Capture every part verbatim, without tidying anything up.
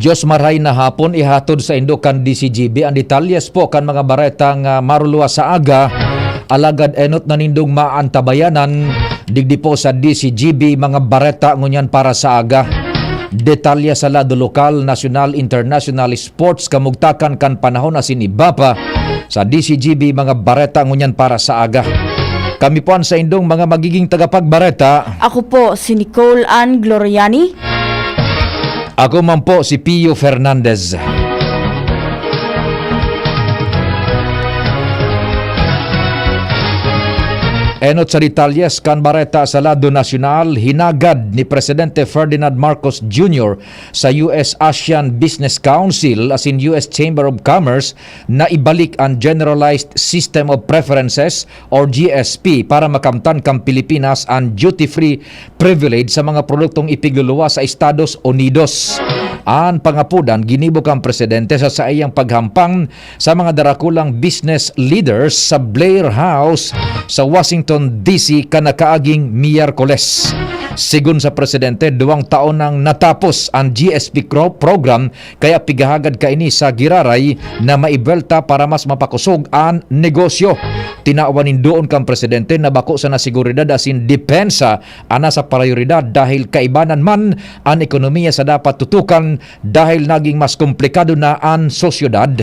Diyos, maray na hapon, ihatod saindo kan D C G B an detalyes po kan mga baretang, ah, maruluwas sa aga. Alagad enot na nindong maantabayanan digdi po sa D C G B mga bareta ngunyan para sa aga. Detalye sa lado lokal, nasyonal, international, sports, kamugtakan kan panahon asin iba pa sa D C G B mga bareta ngunyan para sa aga. Kami po an saindong mga magiging tagapagbareta. Ako po si Nicole Ann Gloriani. Ako man po si Pio Fernandez. Enot sa detalyes kan bareta sa lado nasyonal, hinagad ni Presidente Ferdinand Marcos Junior sa U S ASEAN Business Council asin U S Chamber of Commerce na ibalik an Generalized System of Preferences or G S P para makamtan kan Pilipinas an duty-free privilege sa mga produktong ipigluluwas sa Estados Unidos. An pangapodan ginibo kan presidente sa saiyang paghampang sa mga darakulang business leaders sa Blair House sa Washington, D C, kan nakaaging Miyerkules. Sigon sa presidente, duwang taon nang natapos an G S P cro-, program, kaya pigahagad kaini sa giraray na maibwelta para mas mapakosog an negosyo. Tinawan nin duon kan presidente na bako sana seguridad asin depensa an nasa prayoridad, dahil kaibanan man an ekonomiya sa dapat tutukan, dahil naging mas komplikado na an sosyedad.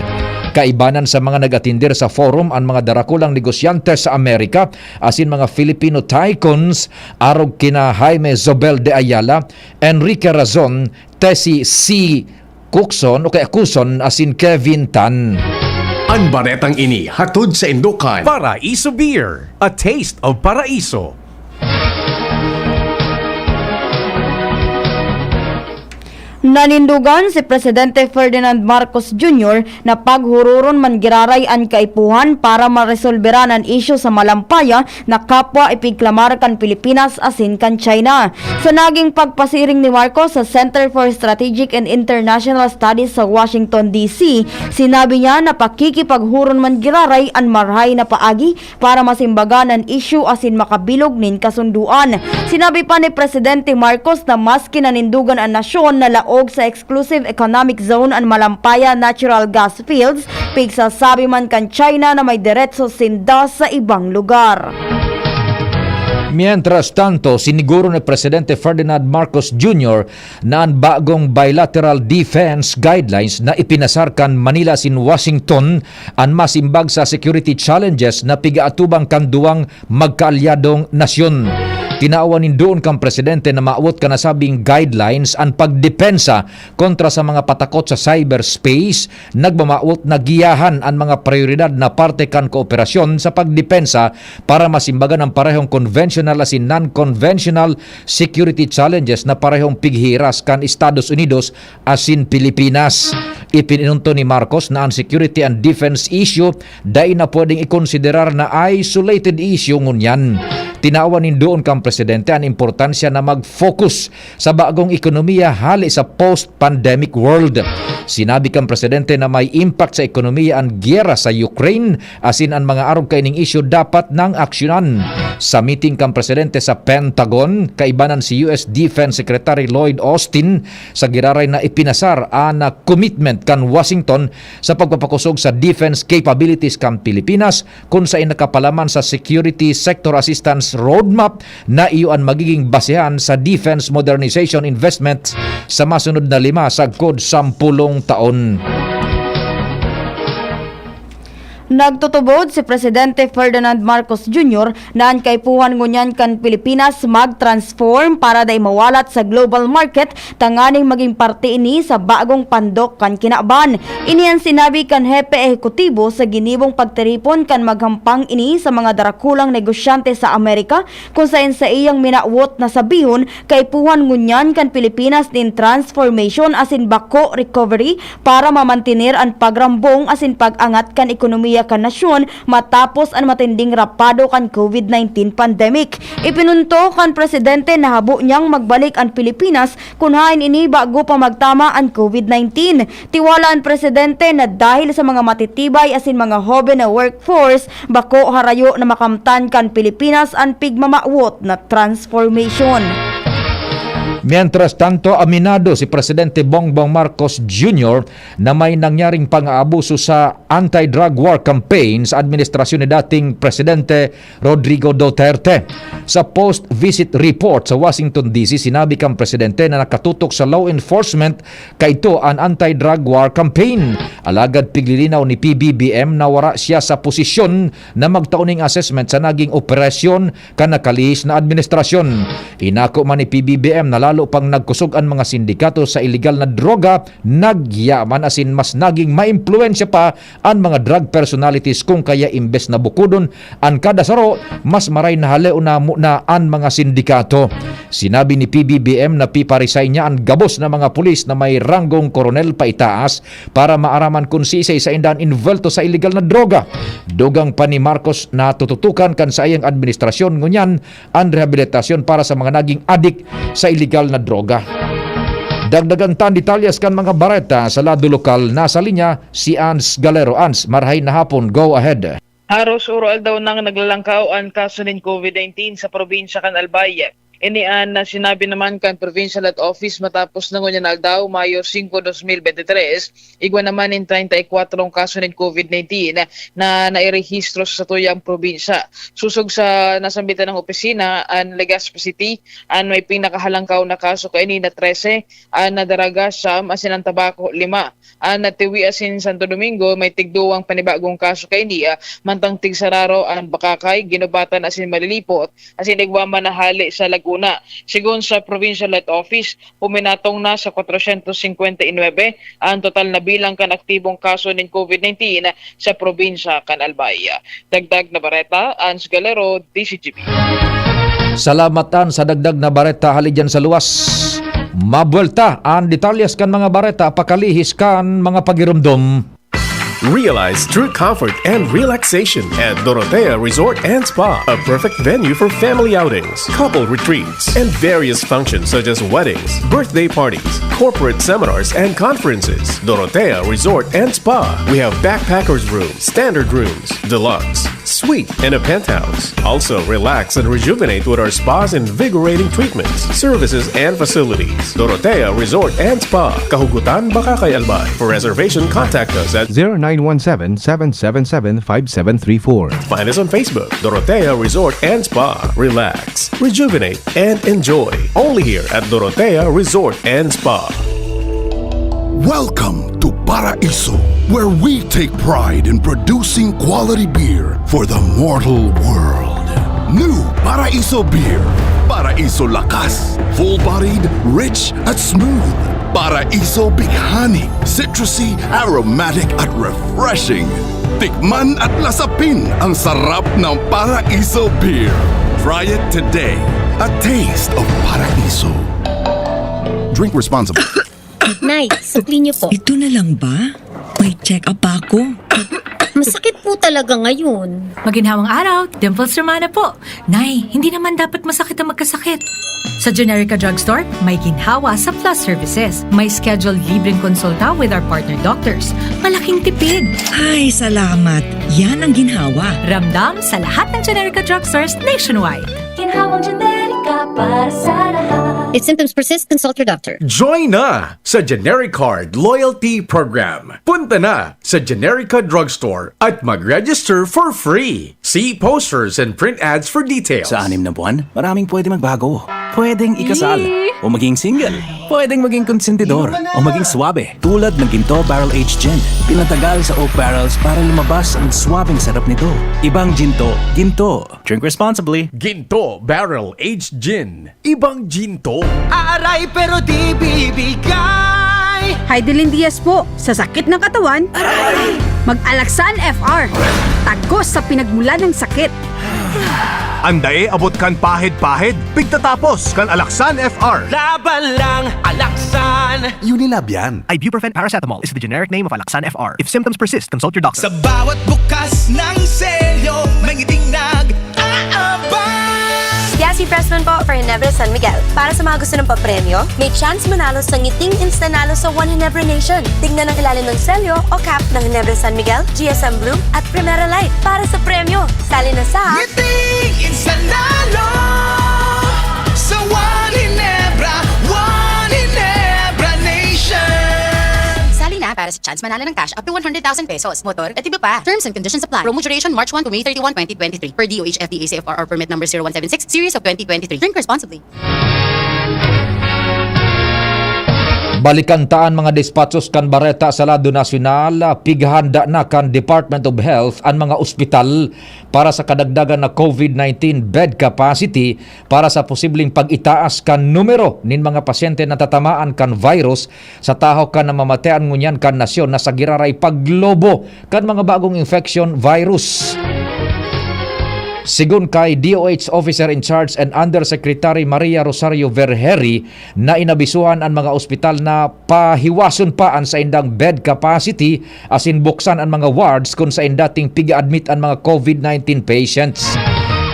Kaibanan sa mga nag-atender sa forum an mga darakulang negosyante sa Amerika asin mga Filipino tycoons, arog kina Jaime Zobel de Ayala, Enrique Razon, Tessie C. Cucson o kaya Cuson asin Kevin Tan. An baretang ini hatod saindo kan Paraiso Beer, a taste of Paraiso. Nanindugan si Presidente Ferdinand Marcos Junior na paghururon man giraray an kaipuhan para maresolberan an isyu sa malampaya na kapwa ipigklamar kan Pilipinas asin kan China. Sa naging pagpasiring ni Marcos sa Center for Strategic and International Studies sa Washington, D C, sinabi niya na pakikipaghuron man giraray an marahay na paagi para masimbagan an isyu asin makabilog nin kasundoan. Sinabi pa ni Presidente Marcos na maski nanindugan an nasyon na laog sa exclusive economic zone an malampaya natural gas fields, pigsasabi man kan China na may deretso sinda sa ibang lugar. Mientras tanto, siniguro ni Presidente Ferdinand Marcos Junior na an bagong bilateral defense guidelines na ipinasar kan Manila asin Washington an masimbag sa security challenges na pigaatubang kan duwang magkaalyadong nasyon. Tinawan nin duon kan presidente na maawot kan nasabing guidelines an pagdepensa kontra sa mga patakot sa cyberspace, nagmamawot na giyahan an mga prayoridad na parte kan kooperasyon sa pagdepensa para masimbagan ang parehong conventional asin non-conventional security challenges na parehong pighiras kan Estados Unidos asin Pilipinas. Ipinunto ni Marcos na an security and defense issue dai na pwedeng ikonsiderar na isolated issue ngunyan. Tinawan nin duon kan presidente an importansya na mag-focus sa bagong ekonomiya hale sa post-pandemic world. Sinabi kan presidente na may impact sa ekonomiya an giyera sa Ukraine, asin an mga arog kaining isyu dapat nang aksyonan. Sa meeting kan presidente sa Pentagon, kaibanan si U S Defense Secretary Lloyd Austin, sa giraray na ipinasar an commitment kan Washington sa pagpapakosog sa defense capabilities kan Pilipinas, kun saen nakapalaman sa Security Sector Assistance Roadmap na iyo an magiging basehan sa defense modernization investment sa masunod na lima sagkod sampulong taon. Nagtutubod si Presidente Ferdinand Marcos Junior na an kaipuhan ngunyan kan Pilipinas mag-transform para dai mawalat sa global market tanganing maging parte ini sa bagong pandok kan kinaban. Ini an sinabi kan Hepe Ehekutibo sa ginibong pagtiripon kan maghampang ini sa mga darakulang negosyante sa Amerika, kun saen saiyang minawot na sabihon, kaipuhan ngunyan kan Pilipinas nin transformation asin bako recovery para mamantener an pagrambong asin pag-angat kan ekonomiya kan nasyon matapos an matinding rapado kan COVID nineteen pandemic. Ipinunto kan presidente na habo niyang magbalik an Pilipinas kun haen ini bago pa magtama an COVID nineteen. Tiwala an presidente na dahil sa mga matitibay asin mga hoben na workforce, bako harayo na makamtan kan Pilipinas an pigmamawot na transformation. Mientras tanto, aminado si Presidente Bongbong Marcos Junior na may nangyaring pang-aabuso sa anti-drug war campaign sa administrasyon ni dating Presidente Rodrigo Duterte. Sa post-visit report sa Washington, D C, sinabi kan presidente na nakatutok sa law enforcement kaito an anti-drug war campaign. Alagad piglilinaw ni P B B M na wara siya sa posisyon na magtao ning assessment sa naging operasyon kan nakalihis na administrasyon. Inako man ni P B B M na lalo pang nagkusog an mga sindikato sa iligal na droga, nagyaman asin mas naging maimpluwensya pa an mga drug personalities, kung kaya imbes na bukodon an kada saro, mas maray na haleon na muna an mga sindikato. Sinabi ni P B B M na piparesign niya an gabos na mga pulis na may ranggong koronel paitaas para maaraman kun siisay sainda an involto sa iligal na droga. Dugang pa ni Marcos na tututukan kan saiyang administrasyon ngunyan an rehabilitasyon para sa mga naging adik sa iligal na droga. Dagdagan ta an detalyes kan mga bareta sa lado lokal. Nasa linya si Ans Galero. Ans, marahay na hapon. Go ahead. Haros uro-aldaw nang naglalangkaw an kaso nin covid nineteen sa probinsya kan Albay. Ini an sinabi naman kan Provincial Health Office matapos na ngunyan na aldaw, Mayo singko, dos mil bente tres, igwa naman nin treinta y cuatro kaso nin covid nineteen na nairehistro sa satuyang probinsya. Sosog sa nasambitan na opisina, an Legazpi City an may pinakahalangkaw na kaso kaini na trese, an Nadaraga, siyam, asin an Tabaco, lima. An Tiwi asin Santo Domingo may tigduwang panibagong kaso kaini, ah, mantang tigsararo an Bacacay, Guinobatan asin Malilipot, asin igwa man na hale sa Laguna. Segun sa Provincial Health Office, huminatong na sa kwatrosyentos singkwenta y nuebe an total na bilang kan aktibong kaso nin covid nineteen sa probinsya kan Albay. Dagdag na bareta, Ans Galero, D Z G B. Salamat, Ans, sa dagdag na bareta hali diyan sa luwas. Mabuelta an detalyes kan mga bareta pakalihis kan mga pagiromdom. Realize true comfort and relaxation at Dorotea Resort and Spa, a perfect venue for family outings, couple retreats, and various functions such as weddings, birthday parties, corporate seminars, and conferences. Dorotea Resort and Spa. We have backpackers room, standard rooms, deluxe, suite, and a penthouse. Also, relax and rejuvenate with our spa's invigorating treatments, services, and facilities. Dorotea Resort and Spa, Kahugutan, Bacacay, Albay. For reservation, contact us at zero nine one seven, seven seven seven, five seven three four. Find us on Facebook, Dorotea Resort and Spa. Relax, rejuvenate, and enjoy. Only here at Dorotea Resort and Spa. Welcome to Paraiso, where we take pride in producing quality beer for the mortal world. New Paraiso Beer. Paraiso Lakas. Full-bodied, rich at smooth. Paraiso Bighani. Citrusy, aromatic at refreshing. Tikman at lasapin ang sarap ng Paraiso Beer. Try it today. A taste of Paraiso. Drink responsibly. Nay, sukli niyo po. Ito na lang ba? May check-up pa ako. Masakit po talaga ngayon. Maginhawang araw, Dimples Romana po. Nay, hindi naman dapat masakit ang magkasakit. Sa Generica Drugstore, may ginhawa sa Plus Services. May scheduled libreng konsulta with our partner doctors. Malaking tipid. Ay, salamat. Yan ang ginhawa. Ramdam sa lahat ng Generica Drugstores nationwide. Ginhawang Generica para sa lahat. If symptoms persist, consult your doctor. Join na sa Generic Card Loyalty Program. Punta na sa Generica Drugstore at mag-register for free. See posters and print ads for details. Sa anim na buwan, maraming pwede magbago. Pwedeng ikasal, Yee! O maging single. Pwedeng maging konsentidor, o maging swabe, tulad ng Ginto Barrel Aged Gin. Pinatagal sa oak barrels para lumabas ang swabeng sarap nito. Ibang Ginto, Ginto. Drink responsibly. Ginto Barrel Aged Gin. Ibang Ginto. Aaray pero di bibigay. Hidilyn Diaz po. Sa sakit ng katawan, mag-Alaxan F R. Tagos sa pinagmulan ng sakit. An dae abot kan pahid-pahid, pigtatapos kan Alaxan F R. Laban lang, Alaxan. Unilab yan. Ibuprofen paracetamol is the generic name of Alaxan F R. If symptoms persist, consult your doctor. Sa bawat bukas ng selyo, may ngiting nag-aabang. Yasi Fresnon po for Ginebra San Miguel. Para sa mga gusto ng papremyo, may chance manalo sa ngiting instanalo sa One Ginebra Nation. Tignan ang ilalim ng selyo o cap ng Ginebra San Miguel, G S M Bloom at Primera Light para sa premyo. Sali na sa Ngiting Instanalo sa One Ginebra, para sa chance manalo ng cash up to one hundred thousand pesos. Motor at iba pa. Terms and conditions apply. Promo duration March one to May thirty-one, twenty twenty-three. Per D O H F D A C F R R permit number zero one seven six, series of twenty twenty-three. Drink responsibly. Balikan ta an mga despatsos kan bareta sa lado nasyonal. Pighanda na kan Department of Health an mga ospital para sa kadagdagan na COVID nineteen bed capacity para sa posibleng pag-itaas kan numero nin mga pasyente na tatamaan kan virus sa tahaw kan namamatean ngunyan kan nasyon na sa giraray paglobo kan mga bagong infection virus. Sigon kay D O H Officer in Charge and Undersecretary Maria Rosario Vergeri, na inabisuhan an mga ospital na pahiwason pa an saindang bed capacity asin buksan an mga wards kun sainda ting piga-admit an mga COVID nineteen patients.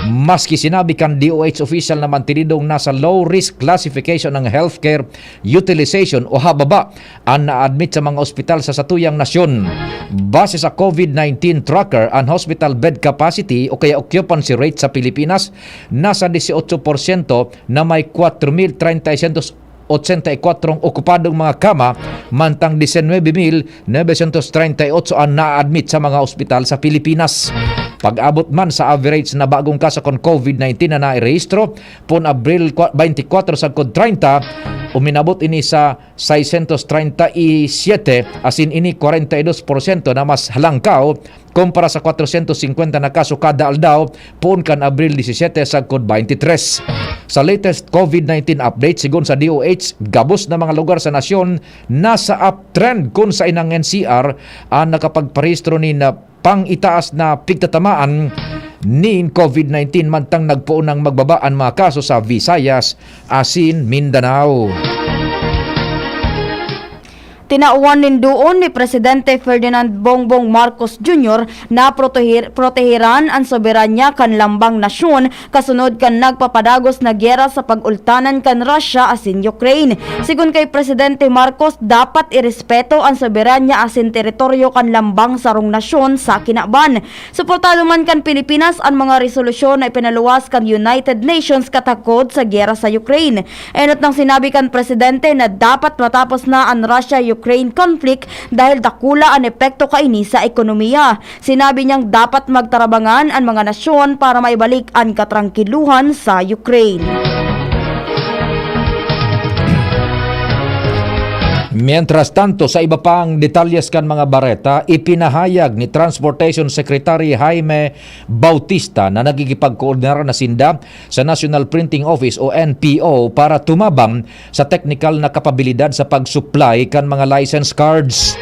Maski sinabi kan D O H official na mantinidong nasa low-risk classification ang healthcare utilization o hababa an na-admit sa mga ospital sa satuyang nasyon. Base sa COVID nineteen tracker, an hospital bed capacity o kaya occupancy rate sa Pilipinas nasa dieciocho porsyento na may kwatro mil treinta y siento ochenta y kuatro okupadong mga kama, mantang diecinuebe mil novecientos treinta y ocho an na-admit sa mga ospital sa Pilipinas. Pag-abot man sa average na bagong kaso kan COVID nineteen na nairehistro, pon Abril kwa-, twenty-four sagkod treinta, uminabot ini sa seiscientos treinta y siete, asin ini kwarenta y dos porsyento na mas halangkaw kumpara sa kwatrosyentos singkwenta na kaso kada aldaw, poon kan Abril disisete sagkod twenty-three. Sa latest COVID nineteen update, sigon sa D O H, gabos na mga lugar sa nasyon nasa uptrend kun saen ang N C R an nakapagparehistro nin pang-itaas na pigtatamaan nin COVID nineteen, mantang nagpoon nang magbaba an mga kaso sa Visayas asin Mindanao. Tinawan nin duon ni Presidente Ferdinand Bongbong Marcos Junior na protehir-, proteheran an soberanya kan lambang nasyon kasunod kan nagpapadagos na giyera sa pag-ultanan kan Russia asin Ukraine. Sigon kay Presidente Marcos, dapat irespeto an soberanya asin teritoryo kan lambang sarong nasyon sa kinaban. Suportado man kan Pilipinas an mga resolusyon na ipinaluwas kan United Nations katakod sa giyera sa Ukraine. Enot nang sinabi kan presidente na dapat matapos na an Russia-Ukraine conflict dahil dakula an epekto kaini sa ekonomiya. Sinabi niyang dapat magtarabangan an mga nasyon para maibalik an katrangkiluhan sa Ukraine. Mientras tanto, sa iba pang detalyes kan mga bareta, ipinahayag ni Transportation Secretary Jaime Bautista na nagkikipagkoordinar na sinda sa National Printing Office o N P O para tumabang sa teknikal na kapabilidad sa pag-supply kan mga license cards.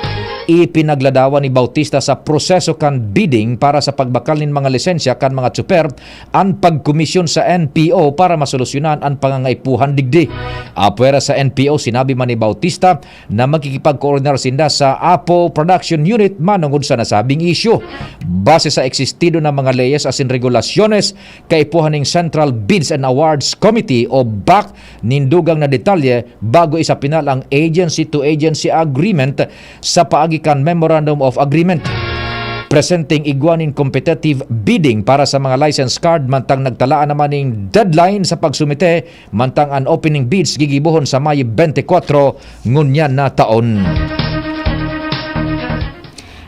Ipinagladawan ni Bautista sa proseso kan bidding para sa pagbakal nin mga lisensya kan mga tsuper an pagkomisyon sa N P O para masolusyonan an pangangaipuhan digdi. Apwera sa N P O, sinabi man ni Bautista na makikipagkoordinar sinda sa Apo Production Unit manongod sa nasabing isyu. Base sa existido na mga leyes asin regulasyones, kaipuhan ning Central Bids and Awards Committee o BAC nin dugang na detalye bago isapinal ang agency-to-agency agreement sa paagi kan Memorandum of Agreement. Presenteng igwa nin competitive bidding para sa mga license card, mantang nagtalaan naman ning deadline sa pagsumite, mantang an opening bids gigibohon sa May twenty-four ngunyan na taon.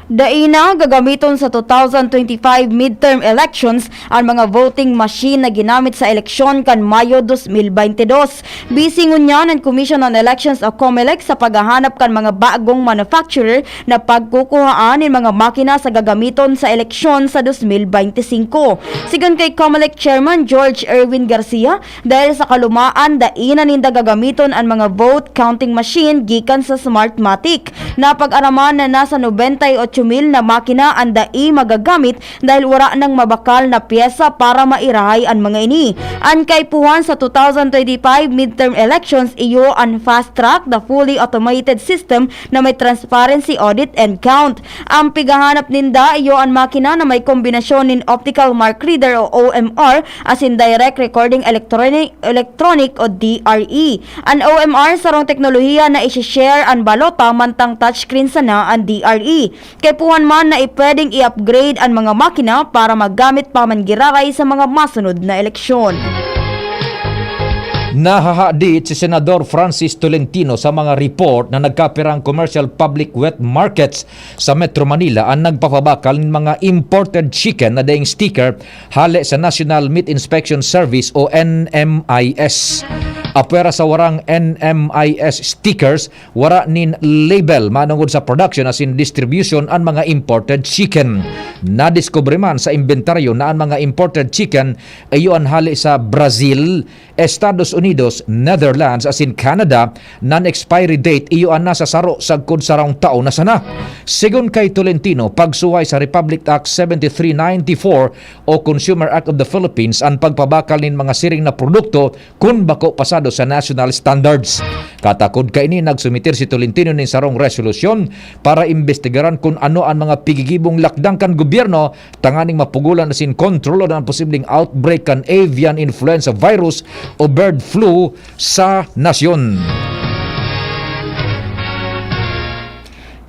Dai na gagamiton sa two thousand twenty-five midterm elections an mga voting machine na ginamit sa eleksyon kan Mayo dos mil baynte dos. Busy ngunyan an Commission on Elections o COMELEC sa paghahanap kan mga bagong manufacturer na pagkukuhaan nin mga makina sa gagamiton sa eleksyon sa dos mil baynte singko. Sigon kay COMELEC Chairman George Erwin Garcia, dahil sa kalumaan, dai na ninda gagamiton an mga vote counting machine gikan sa Smartmatic. Napag-araman na nasa nobenta y ocho mil na makina an dai magagamit dahil wara nang mabakal na pyesa para mairahay an mga ini. An kaipuhan sa two thousand twenty-five midterm elections iyo an FASTraC, the fully automated system na may transparency audit and count. Ang pighahanap ninda iyo an makina na may kombinasyon nin optical mark reader o O M R asin direct recording electronic, electronic o D R E. An O M R sarong teknolohiya na isi-share an balota, mantang touchscreen sana an D R E. Kaipuhan man na i-, pwedeng i-upgrade an mga makina para magamit pa man giraray sa mga masunod na eleksyon. Nahahadit si Senador Francis Tolentino sa mga report na nagkapirang commercial public wet markets sa Metro Manila an nagpapabakal nin mga imported chicken na daing sticker hale sa National Meat Inspection Service o N M I S. Apwera sa warang N M I S stickers, wara nin label manongod sa production asin distribution an mga imported chicken. Nadiskubre man sa imbentaryo na an mga imported chicken iyo an hale sa Brazil, Estados Unidos, Netherlands asin Canada, na an expiry date iyo an nasa saro sagkod sarong taon na sana. Segun kay Tolentino, pagsuhay sa Republic Act seventy-three ninety-four o Consumer Act of the Philippines an pagpabakal nin mga siring na produkto kun bako pasado sa national standards. Katakod kaini, nagsumitir si Tolentino nin sarong resolusyon para imbestigaran kun ano an mga pigigibong lakdang kan gobyerno tanganing mapugolan asin kontrolon an posibleng outbreak kan avian influenza virus o bird flu sa nasyon.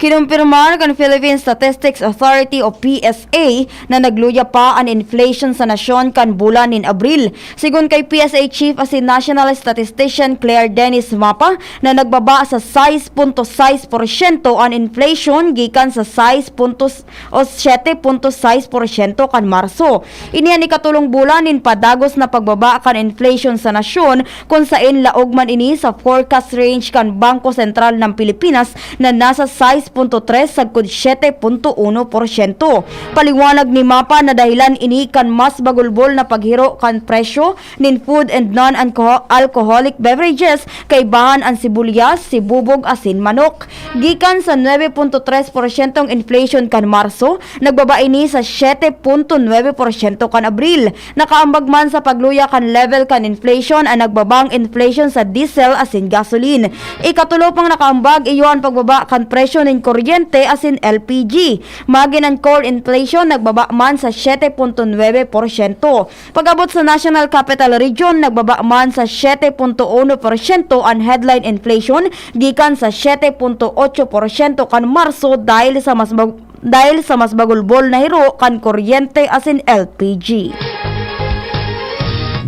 Kinumpirmar kan Philippine Statistics Authority o P S A na nagluya pa an inflation sa nasyon kan bulan nin Abril. Segun kay P S A Chief asin National Statistician Claire Dennis Mapa na nagbaba sa sais punto sais porsyento an inflation gikan sa sais punto o siyete punto sais porsyento kan Marso. Ini an ikatolong bulan nin padagos na pagbaba kan inflation sa nasyon, kun saen laog man ini sa forecast range kan Bangko Sentral ng Pilipinas na nasa sais punto tres sagkod siyete punto uno porsyento. Paliwanag ni Mapa na dahilan ini kan mas bagulbol na paghiro kan presyo nin food and non-alcoholic beverages, kaibahan an sibuyas, sibubog asin manok. Gikan sa nuebe punto tres porsyentong inflation kan Marso, nagbaba ini sa siyete punto nuebe porsyento kan Abril. Nakaambag man sa pagluya kan level kan inflation an nagbabang inflation sa diesel asin gasoline. Ikatulo pang nakaambag iyo an pagbaba kan presyo nin kuryente asin L P G. Magin an core inflation nagbaba man sa siyete punto nuebe porsyento. Pag-abot sa National Capital Region, nagbaba man sa siyete punto uno porsyento an headline inflation gikan sa siyete punto otso porsyento kan Marso dahil sa mas bag-, dahil sa mas bagulbol na hiro kan kuryente asin L P G.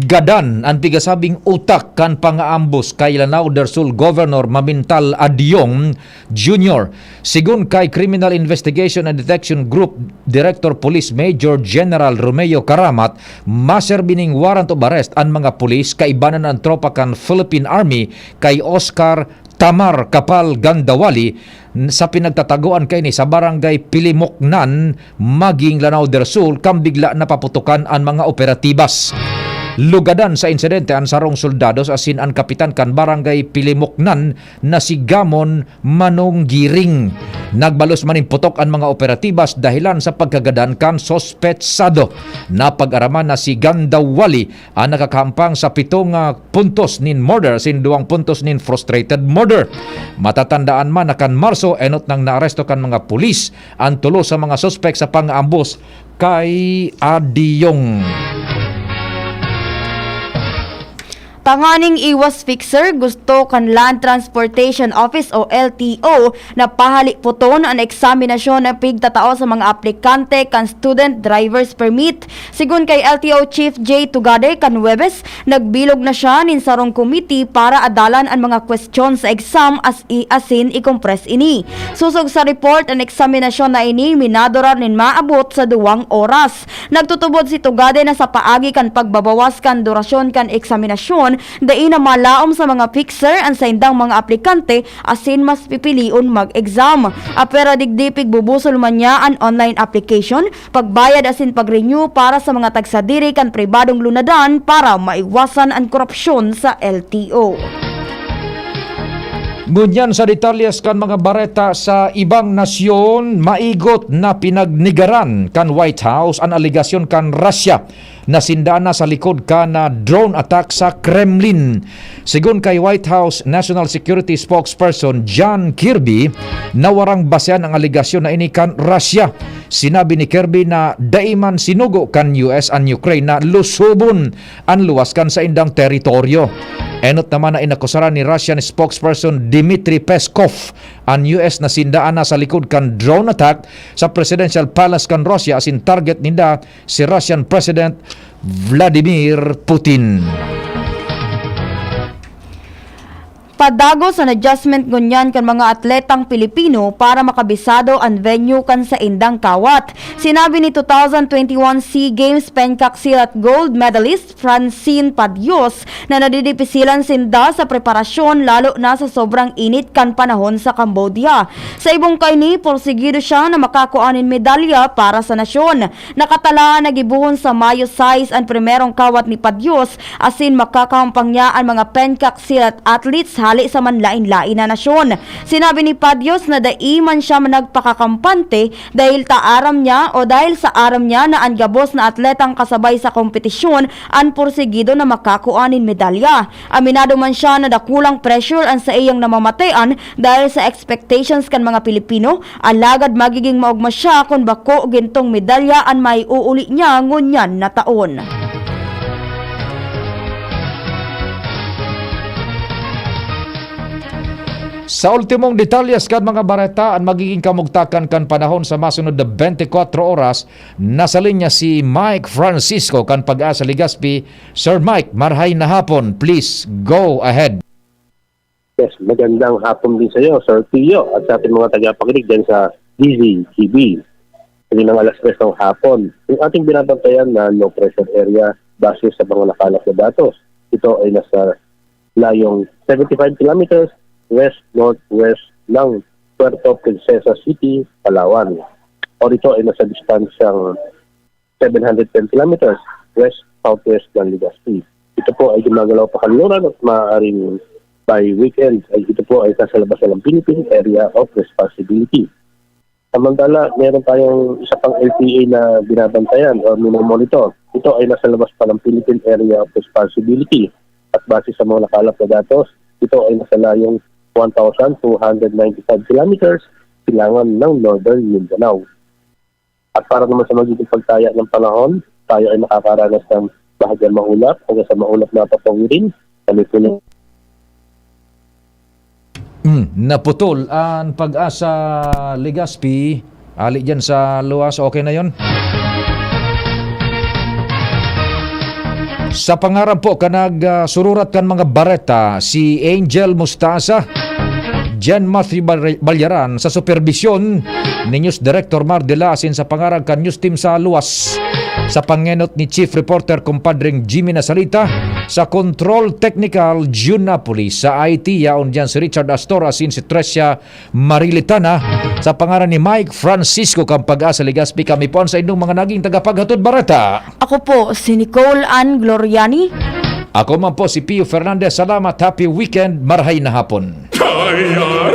Gadan an pigasabing utak kan pangaambos kay Lanao del Sur Governor Mamintal Adiong Junior. Segun kay Criminal Investigation and Detection Group Director Police Major General Romeo Karamat, maserbi ning warrant of arrest an mga pulis kaiba na an tropa kan Philippine Army kay Oscar Tamar Kapal Gandawali sa pinagtatagoan kaini sa Barangay Pilimoknan, Magin, Lanao del Sur, kan bigla na paputokan an mga operatibas. Lugadan sa insidente an sarong soldados asin an kapitan kan Barangay Pilimoknan na si Gamon Manonggiring. Nagbalos man nin putok an mga operatibas dahelan sa pagkagadan kan sospetsado. Napag-araman na si Gandawali an nakakahampang sa pito nga puntos nin murder asin duwang puntos nin frustrated murder. Matatandaan man na kan Marso, enot nang naaresto kan mga pulis an tulo sa mga suspek sa pang-ambos kay Adiyong. Tanganing iwas fixer, gusto kan Land Transportation Office o L T O na pahalipoton an eksaminasyon na pigtatao sa mga aplikante kan Student Driver's Permit. Segun kay L T O Chief Jay Tugade, kan Huwebes, nagbilog na siya nin sarong committee para adalan an mga kwestiyon sa exam as i-, asin i-compress ini. Sosog sa report, an eksaminasyon na ini minadurar nin maabot sa duwang oras. Nagtutubod si Tugade na sa paagi kan pagbabawas kan durasyon kan eksaminasyon, dai na malaom sa mga fixer an saindang mga aplikante asin mas pipilion mag-exam. Apwera digdi, pigbubusol man niya an online application, pagbayad asin pag-renew para sa mga tagsadiri kan pribadong lunadan para maiwasan an korupsyon sa L T O. Ngunyan sa detalyes kan mga bareta sa ibang nasyon, maigot na pinagnigaran kan White House an alegasyon kan Russia na sinda na sa likod kan, ah, drone attack sa Kremlin. Segun kay White House National Security Spokesperson John Kirby, na warang basehan ang alegasyon na ini kan Russia. Sinabi ni Kirby na dai man sinugo kan U S an Ukraine na lusobon an luwas kan saindang teritoryo. Enot naman na inakusaran ni Russian spokesperson Dmitry Peskov an U S na sinda na sa likod kan drone attack sa Presidential Palace kan Russia asin target ninda si Russian President Vladimir Putin. padagos an adjustment ngunyan kan mga atletang Pilipino para makabisado an venue kan saindang kawat. Sinabi ni two thousand twenty-one SEA Games Pencak Silat gold medalist Francine Padios na nadidipisilan sinda sa preparasyon, lalo na sa sobrang init kan panahon sa Cambodia. Sa ibong kaini, porsigido siya na makakua nin medalya para sa nasyon. Nakatalaan na gibohon sa Mayo sais an primerong kawat ni Padios, asin makakahampang niya an mga Pencak Silat athletes hale sa manlaen-laen na nasyon. Sinabi ni Padios na dai man siya nagpakakampante dahil ta aram niya o dahil sa aram niya na an gabos na atletang kasabay sa kompetisyon an porsigido na makakua nin medalya. Aminado man siya na dakulang pressure an saiyang namamatean dahil sa expectations kan mga Pilipino, alagad magiging maogma siya kun bako gintong medalya an maiuuli niya ngunyan na taon. Sa ultimong detalyes kan mga bareta, an magiging kamugtakan kan panahon sa masunod na twenty-four oras, nasa linya si Mike Francisco kan Pag-asa Legazpi. Sir Mike, marhay na hapon. Please go ahead. Yes, magandang hapon din sa iyo, Sir Tio, at sa ating mga tagapakinig dyan sa D Z T V. Kaninang alas tres ng hapon, yung ating binabantayan na low pressure area base sa mga nakalap na datos. Ito ay nasa layong seventy-five kilometers west-northwest ng Puerto Princesa City, Palawan. O dito ay nasa distansyang seven hundred ten kilometers west-southwest ng Legazpi. Ito po ay gumagalaw pa kanluran at maaaring by weekend ay ito po ay nasa labas na ng Philippine Area of Responsibility. Samantala, meron tayong isa pang L T A na binabantayan o minomonitor. Ito ay nasa labas pa ng Philippine Area of Responsibility at base sa mga nakalap na datos, ito ay nasa layong one thousand two hundred ninety-five kilometers silangan ng Northern Mindanao. At para naman sa magiging pagtaya ng panahon, tayo ay makakaranas ng bahagyang maulap hanggang sa maulap na papawirin. Kami po ng Hmm, naputol an Pag-asa Legazpi. Ali diyan sa luwas, okay na yon. Sa pangaran po kan nag, ah, sururat kan mga bareta, si Angel Mustasa, Jan Matthew Bar-, Balyaran, sa superbisyon ni News Director Mar de la, asin sa pangaran kan News Team sa luwas, sa pangenot ni Chief Reporter Kumpadring Jimmy Nasalita, sa Control Technical, June Napoli, sa I T, yaon diyan si Richard Astor, asin si Trecia Marilitana, sa pangaran ni Mike Francisco kan Pag-asa Legazpi, kami po an saindong mga naging tagapaghatod bareta. Ako po si Nicole Ann Gloriani. Ako man po si Pio Fernandez. Salamat. Happy weekend. Marhay na hapon. Kaya